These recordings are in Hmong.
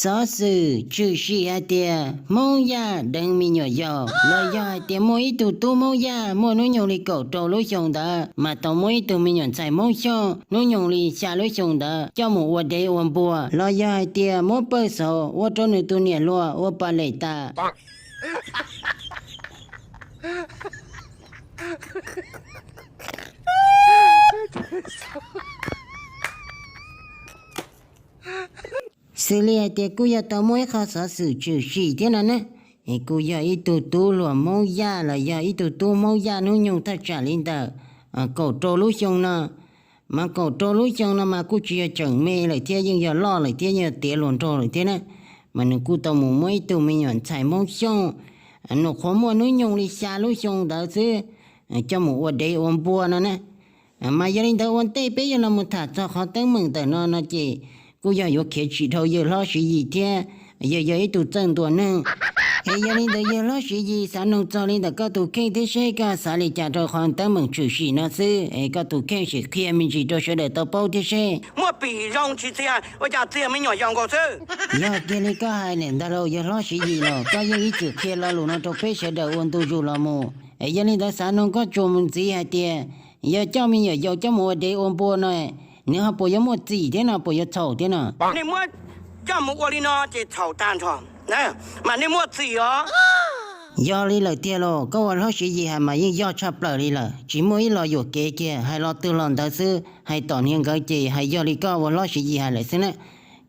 Xov xwm tshwm sim hais tias Hmoob Yaj deev me nyuam yaus, los yog hais tias muaj ib tug tub Hmoob Yaj muaj hnub nyoog li kaum rau lub xyoo ntawd mas tau muab ib tug me nyuam ntxhais Hmoob Xyooj hnub nyoog li xya lub xyoo ntawd coj mus ua dev ua npua, los yog hais tias muab pawj xauv ua rau nws tus niam hluas ua pas lem tas. Xws li hais tias kuj yog tau muaj ib qho xov xwm tshwm sim thiab no na, es kuj yog ib tug tub hluas Hmoob Yaj los yog ib tug tub Hmoob Yaj hnub nyoog thaj tsam li ntawm kaum rau lub xyoo no, mas kaum rau lub xyoo no mas kuj tsis yog tseem me lawm thiab, yeej yog loj lawm thiab, yeej yog tiav hluas nraug lawm thiab na. Mas nws kuj tau mus muab ib tug me nyuam ntxhais Hmoob Xyooj, nws qhuav muaj hnub nyoog li xya lub xyoo ntawd xwb, coj mus ua dev ua npua no na. Mas yog li ntawd ua ntej peb yuav los mus tham txog qhov teeb meem ntawm no no ces kuj yog yuav khiav tsis dhau yawg hlob Siv Yis thiab, yawg yog ib tug txawj ntuas neeg. Es yog li ntawd yawg hlob Siv Yis xav noog txog li ntawm koj tus kheej thiab seb koj xav li cas rau qhov teeb meem tshwm sim no xwb, es koj tus kheej sim qhia me ntsis rau sawv daws tau paub thiab seb. Muaj pim zoo tsis txiag, ua cas txiag me nyuam yaus nkaus xwb. Yog kiag li koj hais ntag lauj yawg hlob Siv Yis los koj yeej ib txwm qhia lo lus no rau peb sawv daws ua ntu zus los mus. Es yog li ntawd xav noog koj tsuas mus ntxiv hais tias yog coj me nyuam yaus coj mus ua dev ua npua no, nws ho puas yuav muaj txim thiab no, puas yuav txhaum thiab no? Nej muab coj mus ua li no ces txhaum tag nrho, mas nej muaj txim os. Yog li lawm tiag los koj ua hlob Siv Yis hais mas yeej yog tshaj plaws li lawm, tsis muaj ib lo yuam kev kiag, hais lo twg los ntawd xwb, hais tom niag nkawd ces hais yog li koj ua hlob Siv Yis hais lawm xwb na.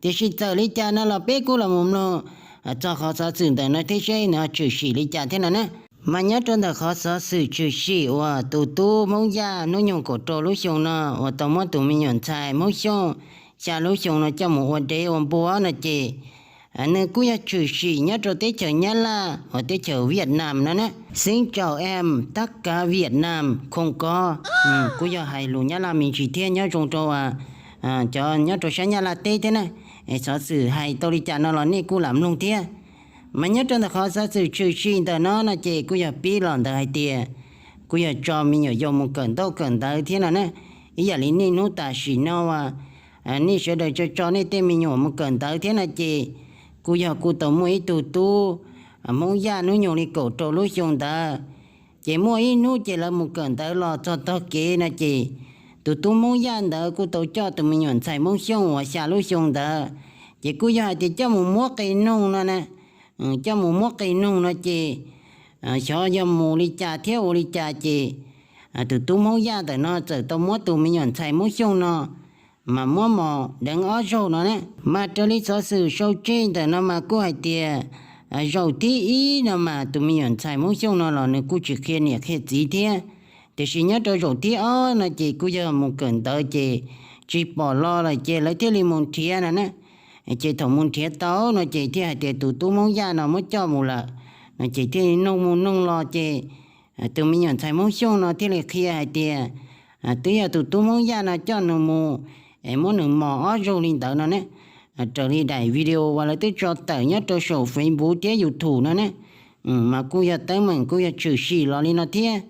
Tiam sis txawm li cas no los peb kuj los mus mloog txog qhov xov xwm ntawm no thiab seb nws ho tshwm sim li cas thiab no na. Mas nyob rau ntawm qhov xov xwm tshwm sim uas tus tub Hmoob Yaj hnub nyoog kaum rau lub xyoo no uas tau muab tus me nyuam ntxhais Hmoob Xyooj xya lub xyoo no coj mus ua dev ua npua no ces nws kuj yog tshwm sim nyob rau teb chaws Nyab Laj uas teb chaws Vietnam no na. Xin chào em, tất cả Việt Nam không có. Kuj yog hais lus Nyab Laj me ntsis thiab nyob zoo rau cov nyob rau sab Nyab Laj teb thiab na. Es xov xwm hais tau li cas no los nej kuj lam mloog thiab. Mas nyob rau ntawm qhov xov xwm tshwm sim ntawm no no ces kuj yog pib los ntawd hais tias kuj yog tso me nyuam yaus mus kawm ntaub kawm ntawv thiab no na. Ib yam li niaj hnub tam sim no uas nej sawv daws tso tso nej tej me nyuam mus kawm ntawv thiab no ces kuj yog kuj tau muaj ib tug tub Hmoob Yaj hnub nyoog li kaum rau lub xyoo ntawd. Ces muaj ib hnub ces lawv mus kawm ntawv los txog tog kev no ces tus tub Hmoob Yaj ntawd kuj tau coj tus me nyuam ntxhais Hmoob Xyooj uas xya lub xyoo ntawd, ces kuj yog hais tias coj mus muab qe noog no na. Coj mus muab qe noog no ces xyov yog mus li cas thiab ua li cas ces tus tub Hmoob Yaj ntawm no txawm tau muab tus me nyuam ntxhais Hmoob Xyooj no mas muab mos deev ob zaug no na. Mas raws li xov xwm sau tseg ntawm no mas kuj hais tias zaum thib ib no mas tus me nyuam ntxhais Hmoob Xyooj no los nws kuj tsis qhia niam qhia txiv thiab. Tiam sis nyob rau zaum thib ob no ces kuj yog mus kawm ntawv ces tsis pom los lawm ces lawv thiaj li mus nrhiav no na. Ces thaum mus nrhiav tau no ces thiaj hais tias tus tub Hmoob Yaj no muab coj mus lawm no ces thiaj li noog mus noog los ces tus me nyuam ntxhais Hmoob Xyooj no thiaj li qhia hais tias twb yog tus tub Hmoob Yaj no coj nws mus es muab nws mos ob zaug li ntawd no ne. Raws li daim video uas lawv twb tso tawm nyob rau saum Facebook thiab YouTube no ne, mas kuj yog teeb meem kuj yog tshwm sim los li no thiab.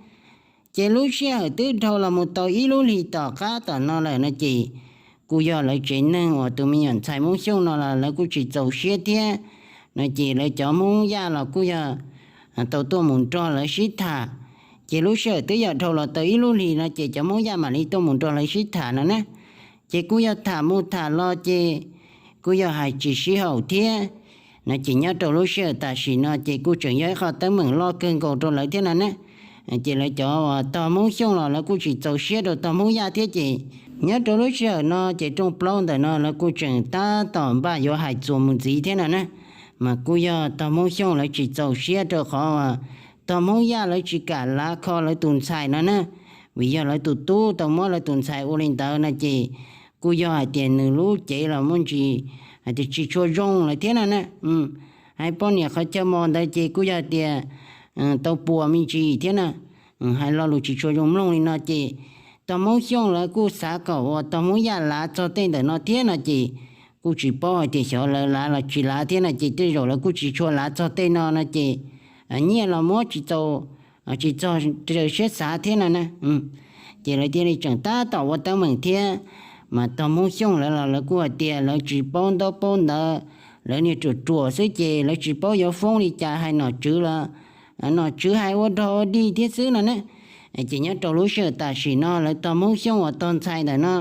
Ces lub sij hawm twb dhau los mus tau ib lub hlis tom qab tom no lawm no ces kuj yog lawv tsev neeg uas tus me nyuam ntxhais Hmoob Xyooj no los lawv kuj tsis txaus siab thiab no ces lawv cov Hmoob Yaj los kuj yog tau tuaj mus nrog lawv sib tham. Ces lub sij hawm twb yog dhau los tau ib lub hlis no ces cov Hmoob Yaj mam li tuaj mus nrog lawv sib tham no na. Ces kuj yog tham mus tham los ces kuj yog hais tsis sib haum thiab no ces nyob rau lub sij hawm tam sim no ces kuj tseem yog ib qho teeb meem loj kawg nkaus rau lawv thiab no na. Ces lawv cov uas tog Hmoob Xyooj los lawv kuj tsis txaus siab rau tog Hmoob Yaj thiab ces nyob rau lub sij hawm no ces rooj plaub ntawm no lawv kuj tseem tab tom npaj yuav hais txuas mus ntxiv thiab no na. Mas kuj yog tog Hmoob Xyooj lawv tsis txaus siab rau qhov uas tog Hmoob Yaj lawv tsis kam lav kho lawv tus ntxhais no na, vim yog lawv tus tub tau muab lawv tus ntxhais ua li ntawd no ces kuj yog hais tias nws lub cev los muaj ntsis hais tias tsis tshua zoo lawm thiab no na. Hais poj niam qhov chaw mos ntawd ces kuj yog hais tias tau puas me ntsis thiab na. Hais lo lus tsis tshua zoo mloog li no ces tog Hmoob Xyooj lawv kuj xav kom uas tog Hmoob Yaj lav txog tej ntawm no thiab no ces kuj tsis paub hais tias xyov lawv lav los tsis lav thiab no ces tej zaum lawv kuj tsis tshua lav txog tej no no ces nyiaj los muab tsis txaus, tsis txog raws siab xav thiab no na. Ces lawv thiaj li tseem tab tom ua teeb meem thiab. Mas tog Hmoob Xyooj lawv los lawv kuj hais tias lawv tsis paub ntaub paub ntawv, Lawv niag ruam ruam xwb ces lawv tsis paub yuav foob li cas hais nom tswv los nom tswv hais ua dog ua dig thiab xwb no na. Ces nyob rau lub sij hawm tam sim no lawv tog Hmoob Xyooj uas tog ntxhais ntawm no,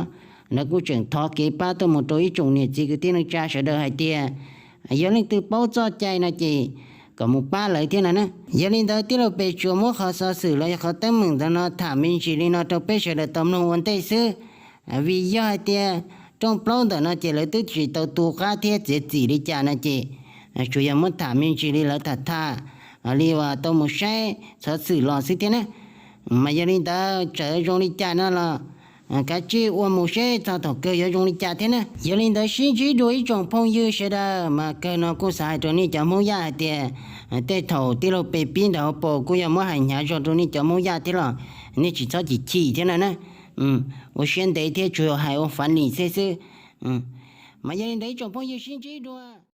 lawv kuj tseem thov kev pab tuaj mus rau ib tsoom niam txiv kwv tij neej tsa sawv daws hais tias yog leej twg paub txoj cai no ces kom mus pab lawv thiab no na. Yog li ntawd tij laug Pes Tsuas muab qhov xov xwm los yog qhov teeb meem ntawm no tham me ntsis li no rau peb sawv daws tau mloog ua ntej xwb. Vim yog hais tias rooj plaub ntawm no ces lawv twb tsis tau tu qab thiab txiav txim li cas no ces tsuas yog muab tham me ntsis li lawv tham tham li uas tau mus saib xov xwm los xwb thiab na. Mas yog li ntawd txawm zoo li cas no los kav tsij ua mus seb txog thaum kawg yuav zoo li cas thiab na. Yog li ntawd sib ntsib dua ib tsoom phooj ywg sawv daws, mas kawg no kuj xav hais rau nej cov Hmoob Yaj hais tias tej thaum tij laug Pes pib nram hauv paus kuj yog muab hais hnyav zog rau nej cov Hmoob Yaj thiab los nej tsis txhob chim chim thiab no na. Ua siab ntev thiab tsuas hais ua fav nim xwb xwb. Mas yog li ntawd ib tsoom phooj ywg sib ntsib dua.